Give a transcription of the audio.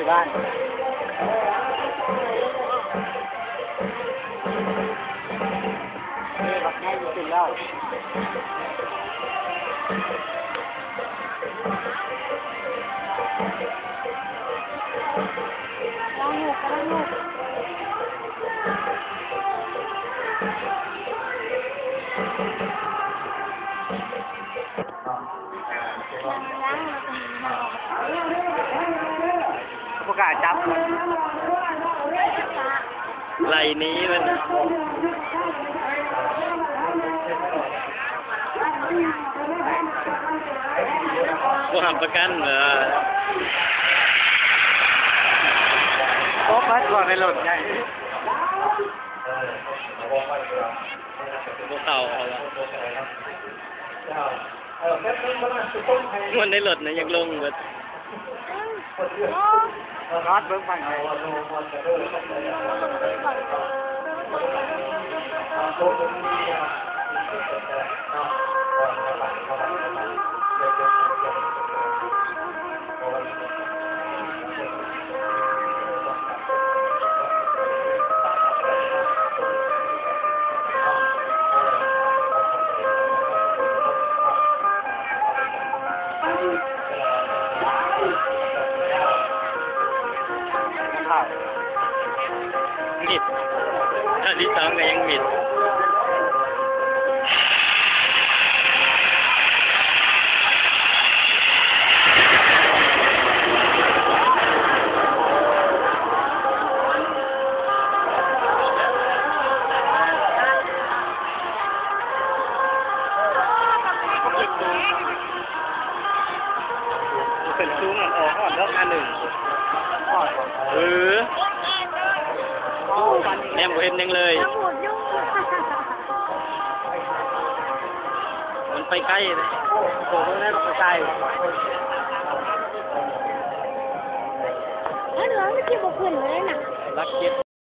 ບ້ານ ເອີ ບັກໃຫຍ່ຢູ່ເປັນແລ້ວ. ກຳລັງຍົກ ກຳລັງຍົກ. ບໍ່ກ້າຈັບ ໄລ່ໜີມັນ ບໍ່ຮັບປະກັນ ເອີ ໂອ້ ເປີດ ເປີດໃນລົດໃຫຍ່. ບໍ່ເຂົ້າເຂົາວ່າ ມ່ວນໃນລົດນະ ຢາກລົງເບິດ. ຮອດເບິ່ງຝັ່ງໃດ. ມິດ ອັນທີສອງກໍຍັງມິດ. ຂຶ້ນສູງ ອອກຮອດດອກອັນໜຶ່ງ. ເອີ ແນມບໍ່ເຫັນຫຍັງເລີຍ. ມັນໄປໄກເດ້. ໂອ້ ເບິ່ງແລ້ວມັນໄປໄກ. ເອີ ມັນຊິບໍ່ຂຶ້ນເລີຍນະ. ຫຼັກເຈັດ.